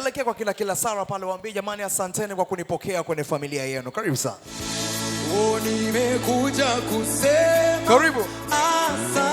Tuelekee kwa kila kila Sara pale, waambie jamani, asanteni kwa kunipokea kwenye familia yenu. Karibu sana. Oh, nimekuja kusema Karibu. asante.